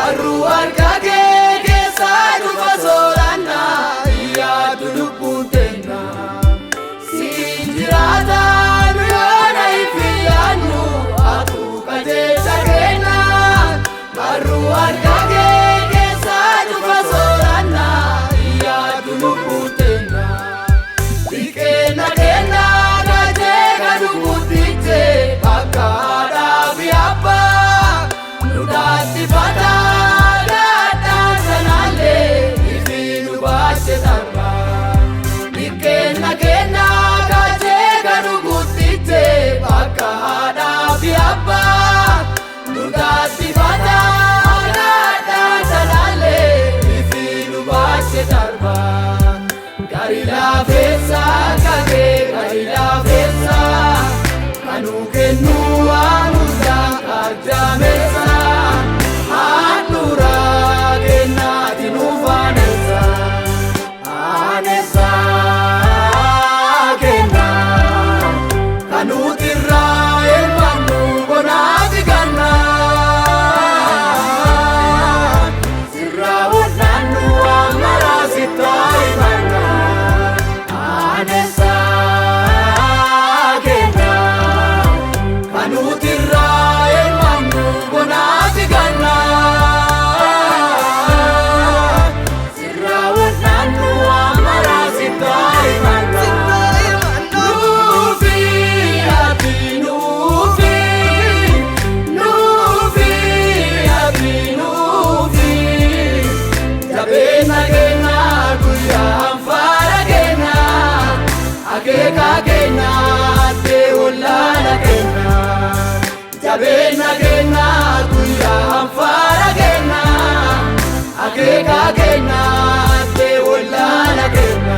Barruu harka kee keessaa dhufa soorannaa yaadu lubbuun teenna. Siin jiraata nu yoona ifi yaadnu atuu qajeelcha kenna. Barruu harka kee keessaa dhufa soorannaa yaadu lubbuun teenna. Kenna kenna gajeeka dugutiche bakka haadhaa fi abbaa nu dhaabbata gaadhaan sanaallee ifi nu baashe darba. Kenna kenna gajeeka dugutiche bakka haadhaa fi abbaa nu dhaabbata gaadhaan sanaallee ifi nu baashe darba. Gari laafeessa kagee gari laafeessa kanuu kennuu waan hundaa arjaameessa handhuuraa kennaati nuuf aanessa aanessa kennaa kanuutirraa elmannu bonaati gannaa sirraa wal'aannu waan maraa sittaa himanna. Anessa kenna kanuutirraa elmannu bonaati ganna sirraa wal'aannu waan maraa sittaa himanna. Nuufi ati nuufi nuufi ati nuufi jabeena kenna guyyaa faara kenna akeeka kenna addee wallaala kenna jabeena kenna guyyaa faara kenna akeeka kenna addee wallaala kenna.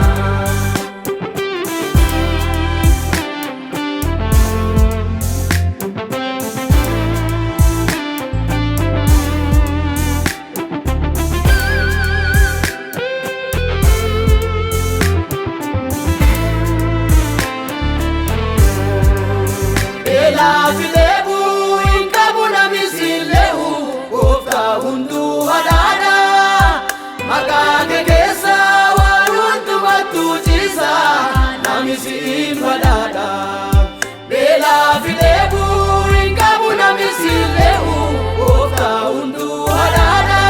Beelaa dheebuu hin qabu namni siin le'u gooftaa hunduu badhaadha. Maqaa kee keessa waan hundumatu ciisa namni siin badhaadha. Beelaa dheebuu hin qabu namni siin le'u gooftaa hunduu badhaadha.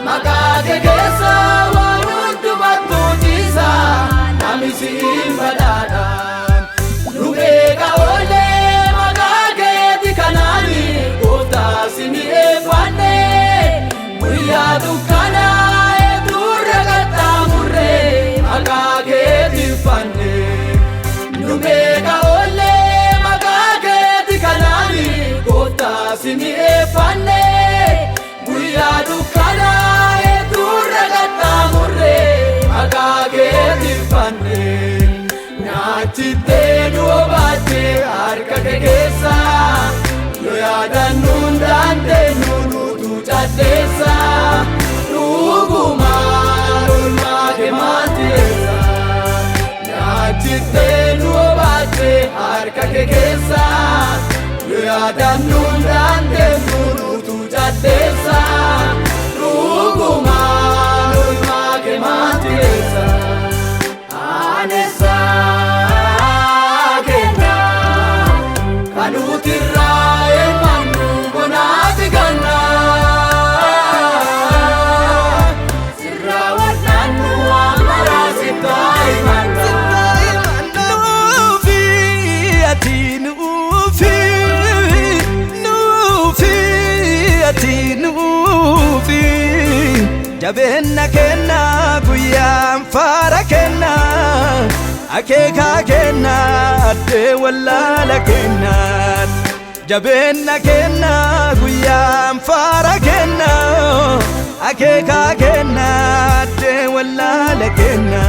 Maqaa kee keessa waan hundumatu ciisa namni siin badhaadha. Nu beeka oolee maqaa keeti kanaani gooftaa si mi'eeffanne guyyaa dukkanaa hedduu qaxxaamurre maqaa keeti fanne. Nu beeka oolee maqaa keeti kanaani gooftaa si mi'eeffanne guyyaa dukkanaa hedduu qaxxaamurre maqaa keeti fanne. Nyaachittee nu obaattee harka kee keessa yoo yaadannu dandeenyu nutu cadheessa dhugumaan oolmaa kee maatireessa. Nyaachittee nu obaattee harka kee keessa yoo yaadannu dandeenyu nutu cadheessa dhugumaan oolmaa kee maatireessa. Anessa kenna kanuutirraa elmannu bonaati ganna sirraa wal'aannu waan maraa sittaa himanna. Nuufi ati nuufi nuufi ati nuufi jabeenya kenna guyyaan faara kenna akeeka kenna addee wallaala kennaat jabeenya kenna guyyaan faara kenna akeeka kenna addee wallaala kenna.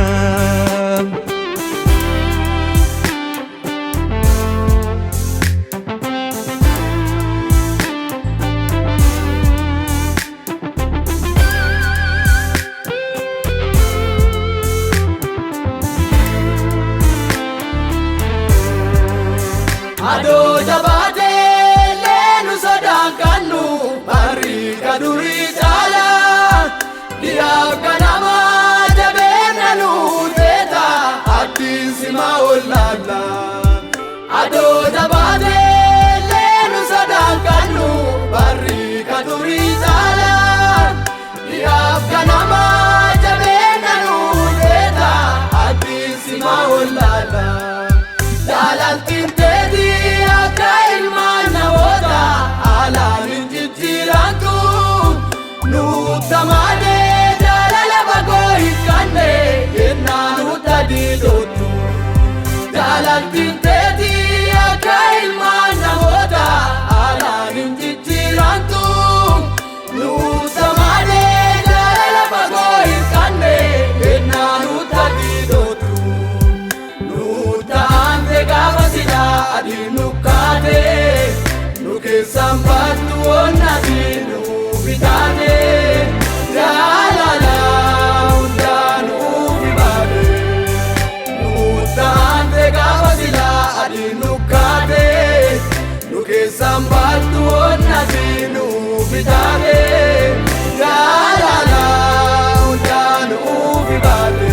Adoo jabaatee leenu sodaan kannu barri ka durii. Ka durii caalaa dhiyaaf ganamaa jabeenya nuu deeta addisimaa wallaala. Jaalaltiin teetii akka ilmaan namoota haalaan hin jijjiirantu nuuttamaadee jaalala fagoo hin qabne yennaa nuutta diidootu. Jaalaltiin teetii akka ilmaan namoota haalaan hin jijjiirantu nuuttamaadee jaalala fagoo hin qabne yennaa nuutta diidootu. Nuutaante gaafa silaa adiin nukkaate nu keessaan baattu onnati nu bitaate jaalala hundaa nuufi baate. Nuutaante gaafa silaa adiin nukkaate nu keessaan baattu onnati nu bitaate jaalala hundaa nuufi baate.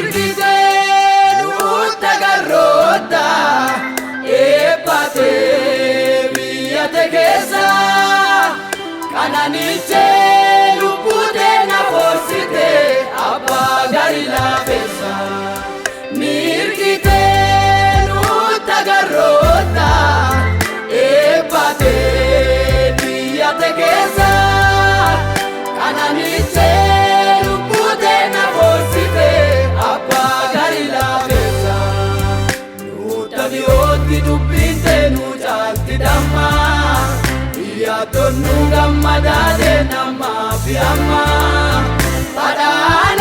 Mirgitee nuutta garroota eebbatee biyya te keessa kananichee lubbutee na foorsite abbaa gari laafessa. Mirgitee nuutta garroota eebbatee biyya te keessa kananichee lubbutee na foorsite abbaa gari laafessa. Nuutta dhiyootti dubbiste nu caalti damma Iyyaattoon nu gammadaate namaa fi amma. Badhaana